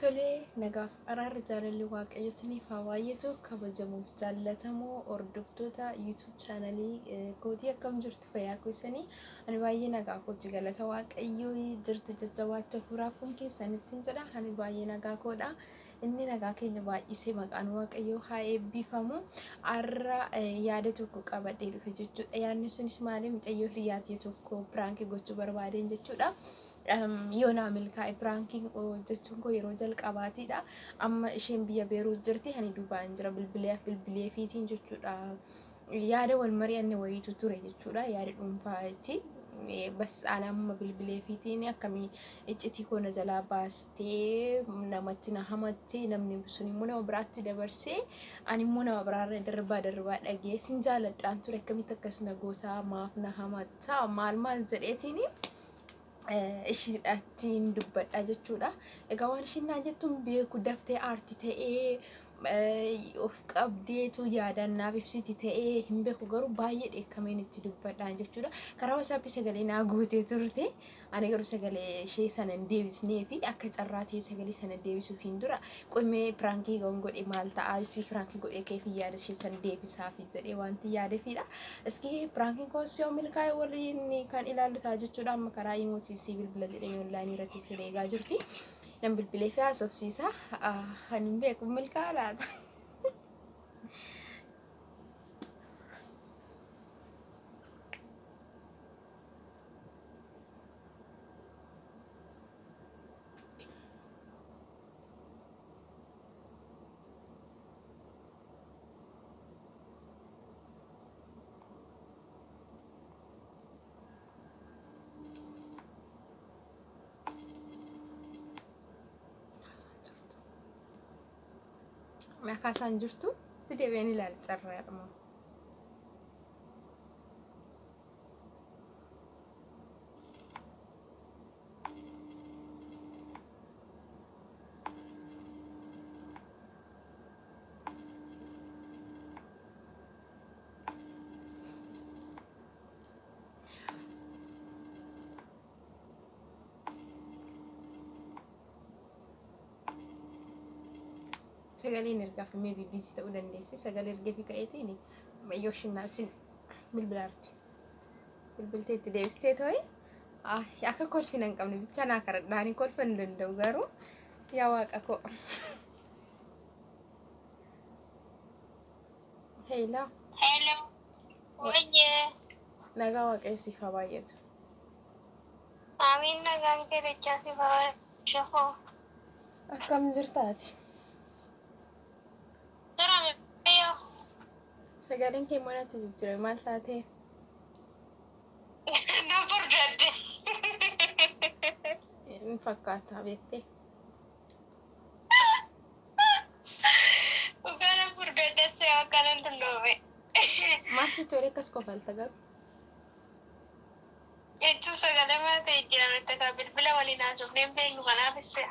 Tolee, nagaaf araarri jaalalli Waaqayyo isiniif haa baay'atu. Kabajamuuf jaallatamoo hordoftoota YouTube chaanalii kootii, akkam jirtu? Fayyaa keessanii? Ani baay'ee nagaa kooti, galata Waaqayyo. Jirtu jajjabaachuu furaa kun keessanittiin jedha. Ani baay'ee nagaa koodha. Inni nagaa keenya baay'isee maqaan Waaqayyoo haa eebbifamu. Har'a yaada tokko qabadhee dhufe jechuudha. Yaadni sunis maali? Mucayyoo hiriyaatii tokko prank gochuu barbaadeen jechuudha. Yoo naa milkaa'e, prank hojjechuun koo yeroo jalqabaatiidha. Amma isheen biyya Beeruut jirti, ani Duubaan jira. Bilbilee bilbileefiitiin jechuudha. Yaada wal mari'anne wayiitu ture jechuudha. Yaada dhuunfaati. Bas ana amma bilbileefiitiin akkamii iccitii koo na jalaa baastee, namatti na hamattee, namni sun immoo nama biraatti dabarsee, ani immoo nama biraarra darbaa darbaa dhagee, sin jaaladhaan ture, akkamitti akkas na gootaa, maaf na hamattaa, maal maal jedheetiini ishiidhaattiin dubbadha jechuudha. Egaa waan ishiin naan jettu hin beeku, daftee aarti ta'ee of qabdeetu yaadaan naaf ibsiti ta'ee hin beeku, garuu baay'ee dheekkameen itti dubbadhaan jechuudha. Karaa WhatsAppii sagalee naa guutee turte. Ani garuu sagalee ishee sana hin deebisnee fi akka carraa ta'e sagalee sana deebisuuf hin dura qo'imee prank yoon godhe maal ta'a, isii prank godhee keefi yaada ishee sana deebisaafi jedhee wanti yaadeefidha. Iski prankiin koos yoo milkaa'e waliin kan ilaallu ta'a jechuudha. Amma karaa imootii isii bilbila jedhee onlaayinii irratti isin eegaa jirti. Nan bilbilee fi haasofsiisa. Ani hin beeku, milkaa'aa laata? Kaasaan jirtu. Mee kaasaan jirtu itti deebi'een ilaali, carraadhuma. Sagaleen ergaaf maybe busy ta'uu dandeessi. Sagalee ergee fi ka'eetiin yoo ishiin isin bilbilaarti. Bilbiltee itti deebistee ta'e akka kolfina hin qabne bicha naa karadha. Ani kolfa hin danda'u garuu, yaa Waaqa koo. Hello. Hello. Wayye. Nagaa Waaqayyo siif haa baay'atu. Amiin, nagaan kee dachaa siif haa shafoo. Akkam jirtaati? Jira miyyoo. Sagaleen kee immoo natti jijjiirame, maal taatee? Na furdadde. Hin fakkaata beektee. Dhugaa na furdadde see akkanan dulloome. Maal si tole akkas kofalta garuu? Jechuun sagalee mana ta'e jijjiirame takka bilbila waliin haasofnee hin beeknu, kanaaf ibsa.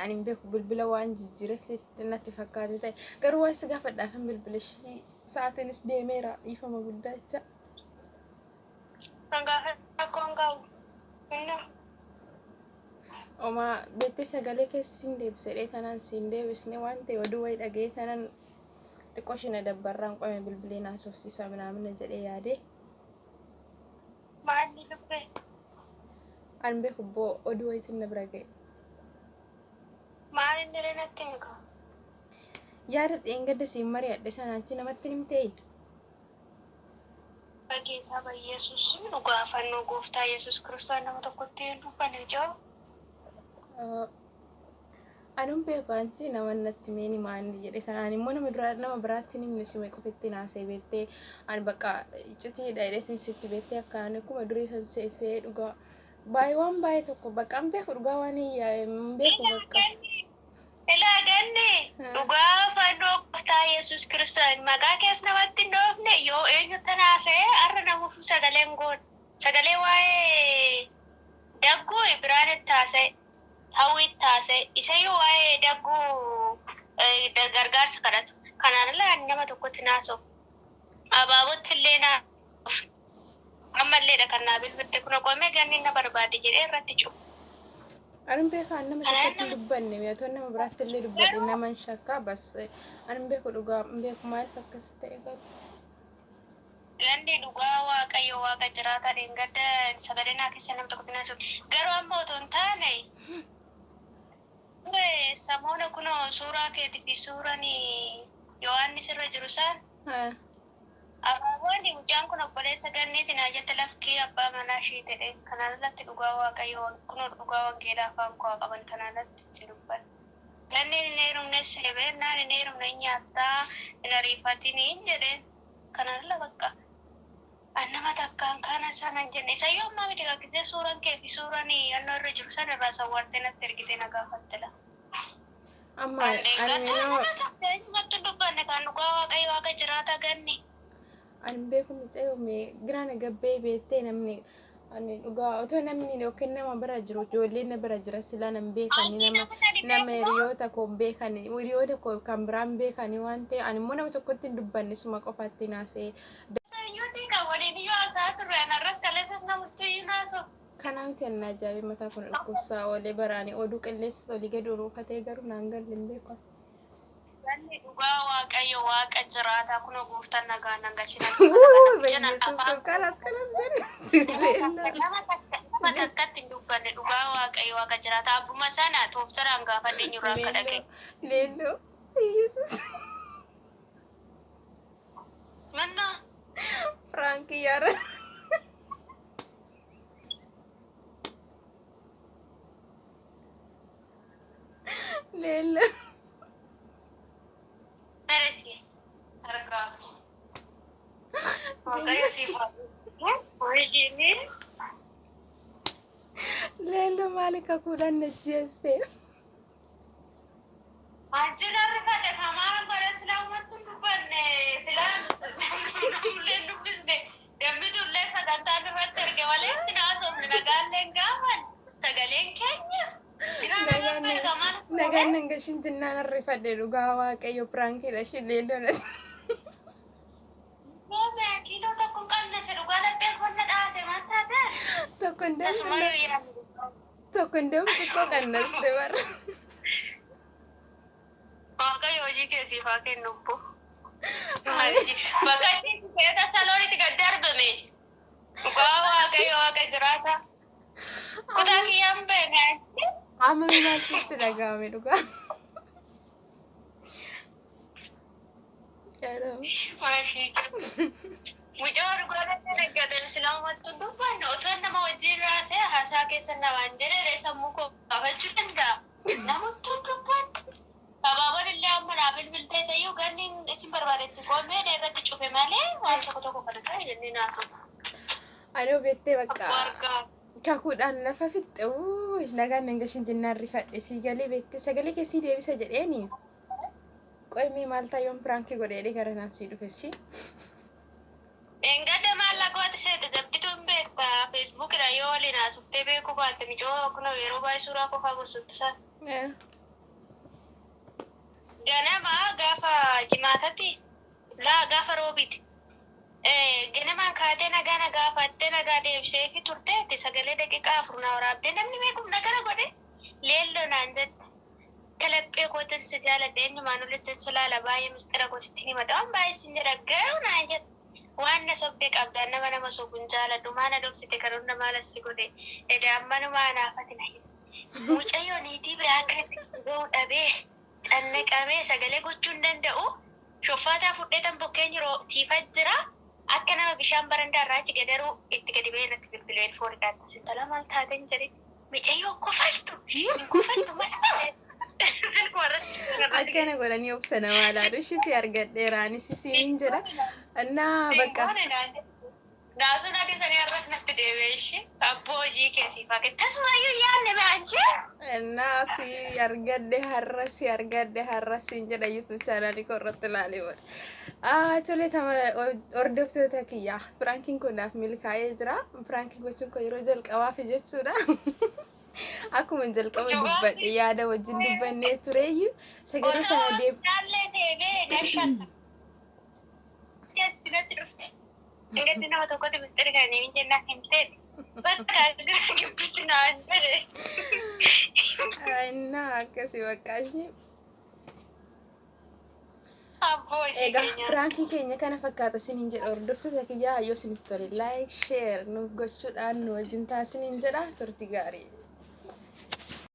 Ani hin beeku, bilbila waan jijjiireef sitti natti fakkaate ta'e. Garuu waan si gaafadhaafin bilbila ishii, sa'aatiinis deemeera, dhiifama guddaa jecha. Kan gaafa rakkoon qabu. Inna. Omaa beektee sagalee keessa siin deebisedhee tanaan siin deebisne waan ta'e, oduu wayii dhaga'ee tanan xiqqoo ishee na dabbarraan qome bilbilee na haasofsiisa minaamina jedhee yaade. Maalli lubbee? An beeku boo, oduu wayiitiin na bira ga'e. Maal inni natti himi? Yaada dheengadda siin mari'adhe sana achi namatti himtee? Bageetaa ba Yesuus, dhugaa fannoo gooftaa Yesuus Kiristoos nama tokkotti hin dubbanne jiru. Anuun beeku, anchi nama natti meeni maanni jedhe sanaan immoo nama dura nama biraatti hin himne, sima qofitti naasee beektee. Ani bakka iccitiidha jedheetiin sitti beektee, akka ani akkuma durii san seesee dhugaa baay'ee waan baay'ee tokko bakka hin beeku, dhugaa waan hin beeku bakka. Ilaa ganni, dhugaa fannoo gooftaa Yesuus Kiristoos maqaa keessa namatti hin dhoofne. Yoo eenyu tanaasee har'a namuuf sagaleen goone sagalee waa'ee dagguu biraan itti haasa'e, hawwi itti haasa'e, isayyuu waa'ee dagguu gargaarsa kadhatu. Kanaan ala ani nama tokkotti naasoo abaabotti illee naaf ammalleedha kan naa bilbilte kun qomee ganni na barbaade jedhee irratti cufu. Ani beekaa nama Kanaan tokkotti hin nama dubbanne mi'atoon nama biraatti illee dubbadhe garuu nama hin shakkaa bas ani hin beeku dhugaa hin beeku maaliif akkas ta'e garuu. Ganni dhugaa Waaqayyo waaqa jiraataa dheengadda sagalee naa keessa nama tokkotti naa garuu amma otoo hin taane ture samoona kunoo suuraa keetii fi suuraan Yohaannis irra jiru isaan Haa. abaaboon mucaan kun obboleessa ganniiti naa jette lakkii abbaa manaa ishii ta'e kanaan alatti dhugaa Waaqayyo kunoo dhugaa wangeelaa afaan koo qaban kanaan alatti itti dubbanne. Ganni hin heerumne seebee naan hin heerumne hin nyaattaa hin ariifatiniin jedheen kanaan ala bakka. An nama takkaan kana sana hin jenne isayyoo ammaa miti kakkisee suuraan kee fi suuraan yannoo irra jiru sana irraa sawwartee natti ergitee na gaafatte la. Amma Kan ani deeggartaa nama nama takka eenyumatti hin dubbanne kan dhugaa Waaqayyo waaqa jiraata ganni. Ani hin beeku mucayyoo mee giraan gabbee beektee namni ani dhugaa otoo namni yookiin nama bira jiru ijoolleen na bira jira silaa nan beekani Anni nama nama sani nama beeku hiriyoota koo hin beekani hiriyoota koo kan biraan beekani waan ta'e ani immoo nama tokkotti hin dubbanne suma qofaatti naasee. Sayyootii kan waliin iyyuu haasa'aa turre an arras kaleessas namatti iyyuu naasa'u. Kanaa miti anna ajaa'ibee mataa kun dhukkubsaa oolee baraanii oduu qilleensa olii gadi oolfatee garuu naan galle hin beeku. Ganni dhugaa Waaqayyo waaqa jiraataa kunoo gooftaan nagaan nan galchina kana kana mijanan Yesuus afaan kalas kalas jedhe. nama takka nama takkatti hin dubbanne dhugaa Waaqayyo waaqa jiraataa abbuma sana tooftaraan gaafadhe eenyurraa akka dhaga'e. Leelloo leelloo Yesuus Mannaa Firaankii yaara. Leelloo. Meresi argaa. Waaqayyo siif haa ta'u. Leelloo maali kakuudhaan na jeeste. Anjina rifadhe kamaan godhe silaa uummattu hin dubbanne silaan namullee hin dubbisne gammitullee sagantaan irratti erge malee itti naasofne nagaalleen gaafan sagaleen keenya Nagaan nagaan nan gashin jennaan arrifadhe dhugaa Waaqayyo piraankiidha ishee leelloon as. Kiiloo tokko hin qannase dhugaa lapheen qonna dhaate maal taate? Tokko hin deemtu Tasumayyuu yaadne. Tokko hin deemtu xiqqoo qannaste bara. Waaqayyo hojii kee siif haa kennu obbo. Bakka itti keessa saloonitti gad darbame. Dhugaa Waaqayyo waaqa jiraata. Kutaa kiyyaan beekne. Amma maaltu dhaga'ame dhugaa. Mucaa dhugaa irratti argatan silaa uummattu dubbanne otoo nama wajjin raasee haasaa keessa namaan jedhee sammuu koo gaafachuu danda'a. Namatti dubbattu. Abaaboon illee amma naa bilbiltee isayyuu ganni isin barbaadetti qoomee irratti cufe malee waan tokko tokko kan ta'e jennee naasuu. Ani beektee bakka Argaa. Kakuudhaan lafa fixxe nagaan nan gashin jennaan rifadhe sii galee beektee sagalee keessii deebisa jedheeni. Qoy mee maal ta'a yoon piraankii godhee gara naan sii dhufe shi. Engadda maallaqooti seete zabditu hin beekta feesbuukidha yoo waliin haasuftee beekuu baatte micoo kunoo yeroo baay'ee suuraa qofaa gosutti sana. Ganama gaafa jimaatatti laa gaafa roobiti. Ganamaan kaatee nagaa nagaa gaafattee nagaa deebisee fi turteetti sagalee daqiiqaa 4 naa waraabdee namni meequm nagara godhe leelloo naan jette. Kalaphee kootin si jaaladhe eenyumaan olitti si laala baay'ee mistira kootitti ni mada waan baay'ee sin jedha garuu naan jette. Waan na sobdee qabda nama nama sobuun jaaladhu maana dhoksite kan hunda maala si godhe edda ammanumaa naafati na hime. Mucayyoo niitii biraa akka ga'u dhabee cannaqamee sagalee gochuu hin danda'u. Shoffaataa fudhee bokkeen jiru tiifaa jira. Akka nama bishaan barandaa irraa achi gadaruu itti gadi ba'ee irratti bilbilee foolidhaan sintala maal taateen jedhe mucayyoo kofaltu hin kofaltu mas silkuma irratti. Akkana godhanii obsa namaa laalu ishii si argadheeraanis isiin jedha. Innaa bakka. Naasuun adii sanii har'as natti deebi'e ishee abboo hojii keessii fakkee tasumayyuu yaadne maanjee. Innaa si argadhe har'a si argadhe har'a siin jedha YouTube chaanaalii koo irratti ilaalee booda. Tole tamara hordoftoota kiyyaa piraankiin kun naaf milkaa'ee jira. Piraankii gochuun koo yeroo jalqabaaf jechuudha. Akkuma jalqaba dubbadhe yaada wajjin dubbannee tureeyyu sagalee sana deeb. Naallee deebi'ee darshan. Natti dhufte. Ingatti nama tokkotti mistiri kan hin jennaan himteeti. Bakka gibbisi naan jedhe. Innaa akkasii bakka ishee. Abboo isii Egaa keenya. piraankii keenya kana fakkaata isiniin jedha. Hordoftoota kiyyaa, yoo isinitti tole like, share nuuf gochuudhaan nu wajjin ta'a isiniin jedha. Turtii gaarii.